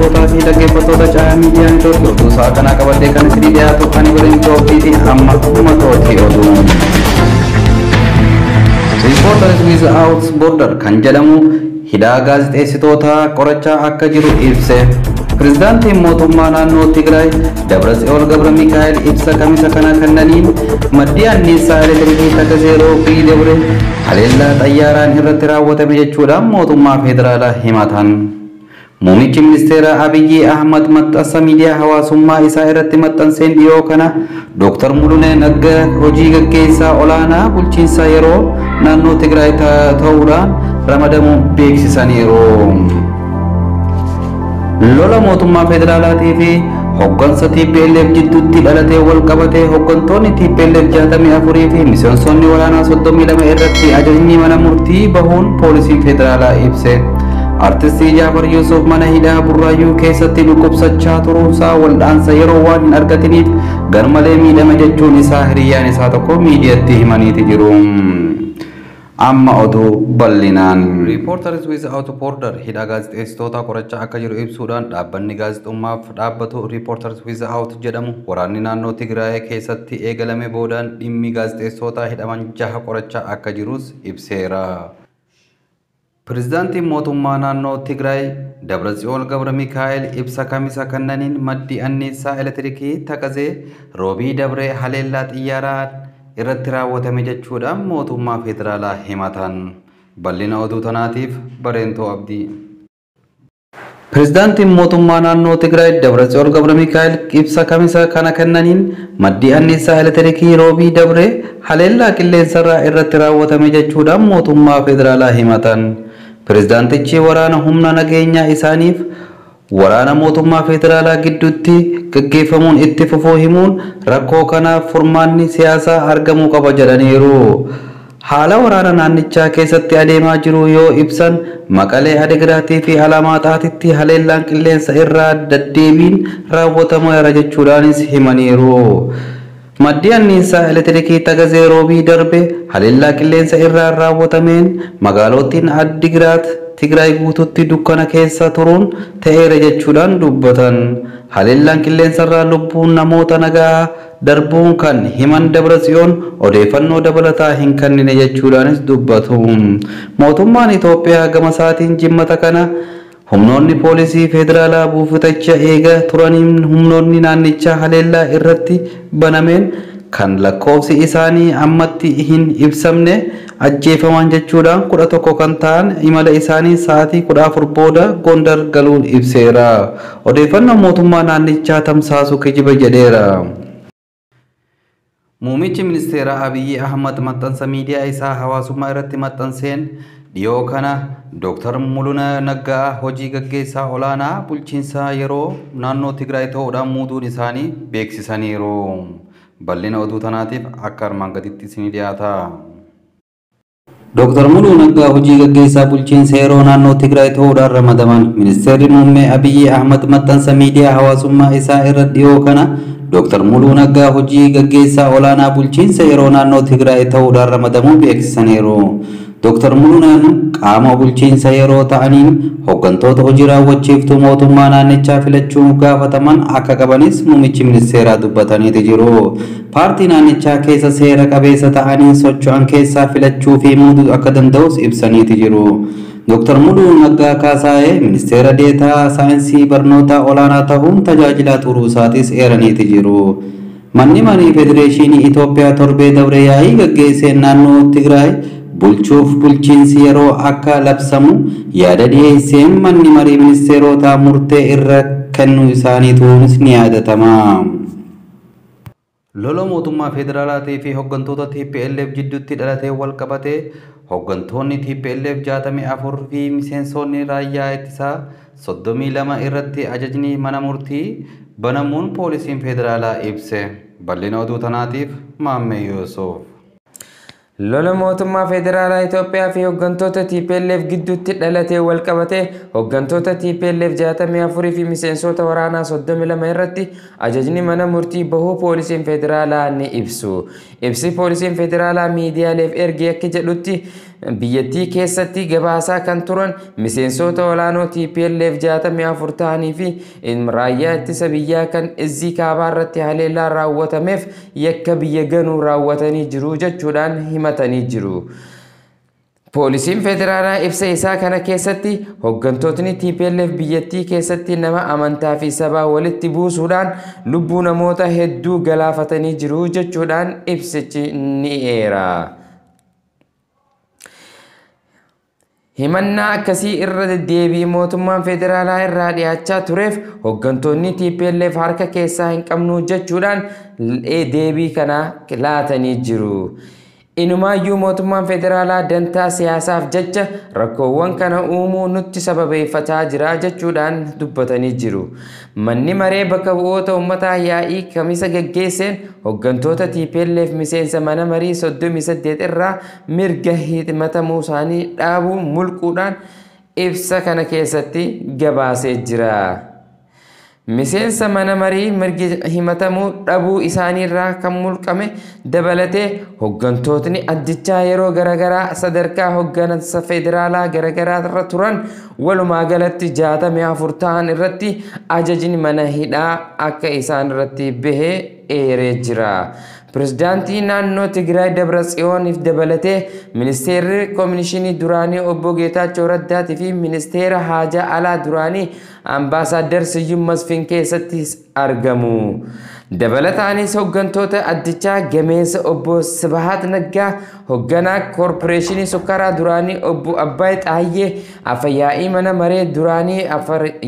Daawwattootaa fi dhaggeeffattoota Caayaa Miidiyaa Neetwoorkii, oduu sa'a kanaa qabadhee kan isinii dhiyaatu ani waliin Itoophiiti. Amma matootii oduu. Reporters Without Border kan jedhamu hidhaa gaazexeessitootaa qorachaa akka jiru ibse. Pirezidaantiin mootummaa naannoo Tigraay Dabratsiyoon Gabra Mikaa'el ibsa kamisa kana kennaniin maddi anniisaa elektirikii Takazee Roobii dabre haleellaa xayyaaraan irratti raawwatame jechuudhaan mootummaa federaalaa himatan. Muummichi ministeera Abiyyi Ahmad maxxansa miidiyaa hawaasummaa isaa irratti maxxanseen dhiyoo kana Dr. Mulunee Naggaa hojii gaggeessaa olaanaa bulchiinsa yeroo naannoo Tigraay ta'uudhaan ramadamuu beeksisaniiru. Lola mootummaa federaalaatii fi hoggansa TPLF jidduutti dhalatee wal qabatee hoggantoonni TPLF 64 fi miseensonni waraanaa 32 irratti ajajni mana murtii bahuun poolisiin federaalaa ibse. Artistii Jaafar Yuusuf mana hidhaa Burraayyuu keessatti dhukkubsachaa turuusaa wal'aansa yeroo waan hin argatiniif garmalee miidhame jechuun isaa hiriyyaan isaa tokko miidiyaatti himaniiti jiru. Amma oduu bal'inaan. Reporters Without Border hidhaa gaazexeessitoota qorachaa akka jiru ibsuudhaan, dhaabbanni gaazexummaaf dhaabbatu Reporters Without jedhamu waraanni naannoo Tigraay keessatti eegalame boodaan dhimmi gaazexeessitoota hidhaman jaha qorachaa akka jirus ibseera. Pirezidaantiin mootummaa naannoo Tigraay Dabratsiyoon Gabra Mikaa'el ibsa kamisa kennaniin maddi anniisaa elektirikii Takazee Roobii dabree haleellaa xiyyaaraa irratti raawwatame jechuudhaan mootummaa federaalaa himatan. Bal'ina oduu tanaatiif Bareentoo Abdii. Pirezidaantiin mootummaa naannoo Tigraay Dabratsiyoon Gabra Mikaa'el ibsa kamisa kana kennaniin maddi anniisaa elektirikii Roobii dabree haleellaa qilleensarraa irratti raawwatame jechuudhaan mootummaa federaalaa himatan. Pirezidaantichi waraana humna nageenyaa isaaniif waraana mootummaa federaalaa gidduutti gaggeeffamuun itti fufuu himuun rakkoo kanaaf furmaanni siyaasaa argamuu qaba jedhaniiru. Haala waraana naannichaa keessatti adeemaa jiru yoo ibsan, Maqalee, Adigiraatii fi Alaamaaxaatitti haleellaan qilleensa irraa deddeebiin raawwatameera jechuudhaanis himaniiru. Maddi anniisaa elektirikii Tagazee Roobii darbe haleellaa qilleensa irraa raawwatameen magaalottiin Addigiraat Tigraay guututti dukkana keessa turuun ta'eera jechuudhaan dubbatan. Haleellaan qilleensarraa lubbuun namoota nagaa darbuun kan himan Dabratsiyoon odeeffannoo dabalataa hin kennine jechuudhaanis dubbatu. Mootummaan Itoophiyaa gama isaatiin jimmata kana humnoonni poolisii federaalaa buufatacha eega turaniin humnoonni naannichaa haleellaa irratti banameen kan lakkoofsi isaanii ammatti hin ibsamne ajjeefaman jechuudhaan 11 kan ta'an imala isaanii sa'aatii 14 booda Gondar galuun ibseera. Odeeffannoo mootummaa naannichaa tamsaasu kijiba jedheera. Muummichi ministeera Abiyyi Ahmad maxxansa miidiyaa isaa hawaasummaa irratti maxxanseen dhiyoo kana Dr. Muluna Naggaa hojii gaggeessaa olaanaa bulchiinsa yeroo naannoo Tigraay ta'uudhaan muuduun isaanii beeksisaniiru. Bal'ina oduu tanaatiif akka armaan gaditti isinii dhiyaata. Dr. Muluu Naggaa hojii gaggeessaa bulchiinsa yeroo naannoo Tigraay ta'uudhaan ramadaman. Ministeerri muummee Abiyyi Ahmad maxxansa miidiyaa hawaasummaa isaa irra dhiyoo kana Dr. Muluu Naggaa hojii gaggeessaa olaanaa bulchiinsa yeroo naannoo Tigraay ta'uudhaan ramadamuu beeksisaniiru. Dr. Muluunaan qaama bulchiinsa yeroo ta'aniin hooggantoota hojii raawwachiiftuu mootummaa naannichaa filachuun gaafataman akka qabanis muummichi ministeeraa dubbataniiti jiru. Paartii naannichaa keessa seera qabeessa ta'anii socho'an keessaa filachuu fi muuduu akka danda'us ibsaniiti jiru. Dr. Muluu Naggaa Kaasaayee ministeera deetaa saayinsii barnoota olaanaa ta'uun tajaajilaa turuu isaatis eeraniiti jiru. Manni marii Federeeshinii Itoophiyaa torbee dabre yaa'ii gaggeesseen naannoo Tigraay bulchuuf bulchiinsi yeroo akka labsamu yaada dhiyeesseen manni marii ministeerotaa murtee irra kennuu isaanii turuunis ni yaadatama. Lola mootummaa federaalaatii fi hooggantoota TPLF jidduutti dhalatee wal qabatee hooggantoonni TPLF 64 fi miseensonni raayyaa ittisaa 32 irratti ajajni mana murtii banamuun poolisiin federaalaa ibse. Bal'ina oduu tanaatiif Maammee Yuusuf. Lola mootummaa federaalaa Itoophiyaa fi hooggantoota TPLF gidduutti dhalatee wal qabate hooggantoota TPLF 64 fi miseensota waraanaa 32 irratti ajajni mana murtii bahuu poolisiin federaalaa ni ibsu. Ibsi poolisiin federaalaa miidiyaaleef erge akka jedhutti biyyattii keessatti gabaasaa kan turan miseensota olaanoo TPLF 64 ta'anii fi raayyaa ittisa biyyaa kan Izzii kaabaa irratti haleellaa raawwatameef yakka biyya ganuu raawwatanii jiru jechuudhaan himatanii jiru. Poolisiin federaalaa ibsa isaa kana keessatti hooggantootni TPLF biyyattii keessatti nama amantaa fi sabaa walitti buusuudhaan lubbuu namoota hedduu galaafatanii jiru jechuudhaan ibsichi ni eera. Himannaa akkasii irra deddeebii mootummaan federaalaa irraa dhiyaachaa tureef hooggantoonni TPLF harka keessaa hin qabnu jechuudhaan deebii kana laatanii jiru. Inumaayyuu mootummaan federaalaa dantaa siyaasaaf jecha rakkoowwan kana uumuu nutti sababeeffataa jira jechuudhaan dubbatanii jiru. Manni maree bakka bu'oota uummataa yaa'ii kamisa gaggeesseen hooggantoota TPLF miseensa mana marii 38 irraa mirga himatamuu isaanii dhaabuu mulquudhaan ibsa kana keessatti gabaasee jira. Miseensa mana marii mirgi himatamuu dhabuu isaaniirraa kan mulqame dabalatee hooggantootni addichaa yeroo garaagaraa sadarkaa hooggansa federaalaa garaagaraa irra turan walumaa galatti 64 ta'an irratti ajajni mana hidhaa akka isaan irratti bahee eeree jira. Pirezidaantii naannoo Tigraay Dabratsiyooniif dabalatee ministeerri koominishinii duraanii obbo Geetaachoo Raddaatii fi ministeera haajaa alaa duraanii ambaasaaddar Siyyum Masfin keessatti argamu. Dabalataanis hooggantoota addichaa gameessa obbo Sibahat Naggaa, hoogganaa koorporeeshinii sukkaaraa duraanii obbo Abbaay Xaayyee, afyaa'ii mana maree duraanii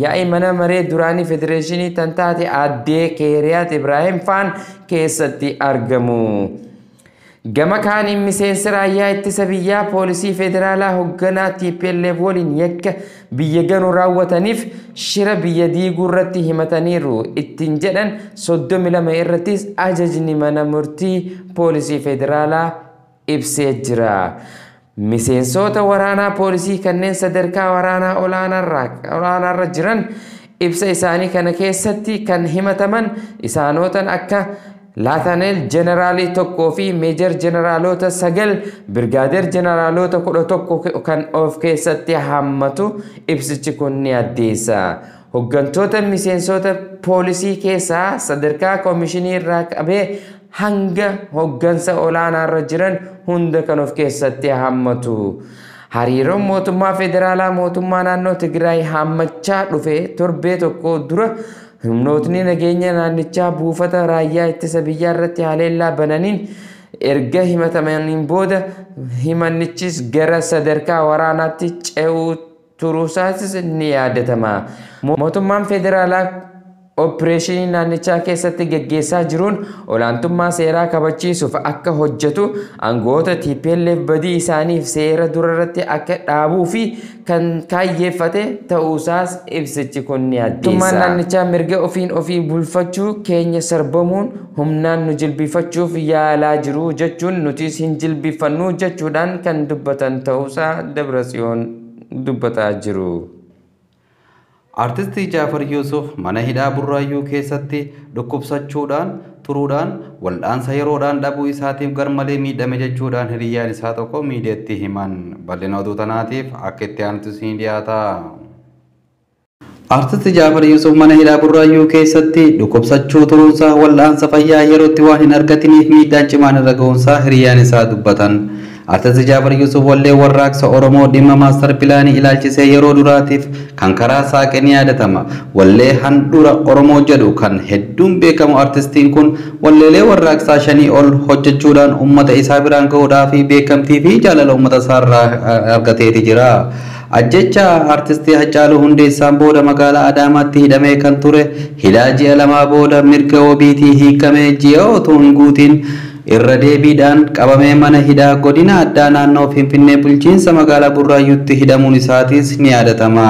yaa'ii mana maree duraanii federeeshinii tan taate aaddee Keeriyaat Ibraahim faan keessatti argamu. Gama kaaniin miseensi raayyaa ittisa biyyaa poolisii federaalaa hoogganaa TPLF waliin yakka biyya ganuu raawwataniif shira biyya diiguu irratti himataniiru ittiin jedhan 32 irrattis ajajni mana murtii poolisii federaalaa ibsee jira. Miseensota waraanaa poolisii kanneen sadarkaa waraanaa olaanaarra jiran ibsa isaanii kana keessatti kan himataman isaanotan akka Laataneel Jeneraalii 1 fi Meejar Jeneraalota 9 Birgaadeer Jeneraalota 11 kan of keessatti hammatu ibsichi kun ni addeessa. Hooggantoota miseensota poolisii keessaa sadarkaa koomishinii irraa qabee hanga hooggansa olaanaarra jiran hunda kan of keessatti hammatu. Hariiroon mootummaa federaalaa mootummaa naannoo Tigraay hammachaa dhufe torbee tokko dura humnootni nageenya naannichaa buufata raayyaa ittisa biyyaa irratti haleellaa bananiin erga himatamaniin booda himannichis gara sadarkaa waraanaatti ce'uu turuusaatis ni yaadatama. Mootummaan federaalaa opereeshinii naannichaa keessatti gaggeessaa jiruun olaantummaa seeraa kabachiisuuf akka hojjetu aangoota TPLF badii isaaniif seera durarratti akka dhaabuu fi kan kaayyeeffate ta'uusaas ibsichi kun ni addeessa. Mootummaan naannichaa mirga ofiin ofii bulfachuu keenya sarbamuun humnaan nu jilbifachuuf yaalaa jiru jechuun nutis hin jilbifannu jechuudhaan kan dubbatan ta'uusaa Dabratsiyoon dubbataa jiru. Artistii Jaafar Yuusuf mana hidhaa Burraayyuu keessatti dhukkubsachuudhaan turuudhaan wal'aansa yeroodhaan dhabuu isaatiif garmalee miidhame jechuudhaan hiriyyaan isaa tokko miidiyaatti himan. Bal'ina oduu tanaatiif akka itti aanutti isin dhiyaata. Artisti Jaafar Yuusuf mana hidhaa Burraayyuu keessatti dhukkubsachuu turuunsaa wal'aansa fayyaa yerootti waan hin argatiniif miidhaan cimaan irra ga'uunsaa hiriyyaan isaa dubbatan. Artisti Jaafar Yuusuf wallee warraaqsa Oromoo dhimma maastar pilaanii ilaalchisee yeroo duraatiif kan karaa saaqe ni yaadatama. Wallee handhuura Oromoo jedhu kan hedduun beekamu artistiin kun walleelee warraaqsaa 5 ol hojjechuudhaan uummata isaa biraan gahuudhaa fi beekamtii fi jaalala uummata isaarraa argateeti jira. Ajjecha artistii Haacaaluu Hundeessaan booda magaalaa Adaamaatti hidhamee kan ture hidhaa ji'a 2 booda mirga wabiitii hiikamee ji'a otoo hin guutiin irra deebiidhaan qabamee mana hidhaa godina addaa naannoo Finfinnee bulchiinsa magaalaa Burraayyuutti hidhamuun isaatis ni yaadatama.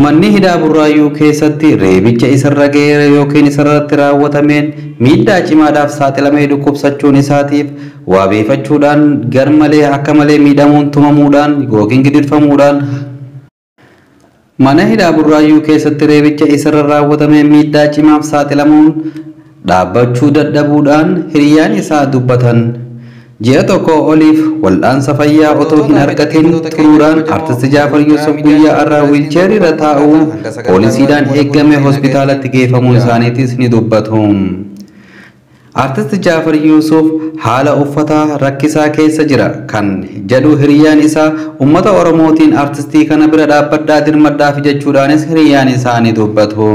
Manni hidhaa Burraayyuu keessatti reebicha isarra ga'e yookiin isarratti raawwatameen miidhaa cimaadhaaf saaxilamee dhukkubsachuun isaatiif waabeeffachuudhaan garmalee akka malee miidhamuun, tumamuudhaan yookiin gidirfamuudhaan mana hidhaa Burraayyuu keessatti reebicha isarra raawwatameen miidhaa cimaaf saaxilamuun dhaabbachuu dadhabuudhaan hiriyaan isaa dubbatan. Ji'a tokko oliif wal'aansa fayyaa otoo hin argatin turuudhaan Artisti Jaafar Yusuf guyyaa har'aa wiilcheerii irra taa'uun poolisiidhaan eegamee hospitaalatti geeffamuun isaaniitis ni dubbatu. Artisti Jaafar Yusuf haala uffataa rakkisaa keessa jira kan jedhu hiriyaan isaa, uummata Oromootiin artistii kana bira dhaabbadhaa, dirmadhaaf jechuudhaanis hiriyaan isaa ni dubbatu.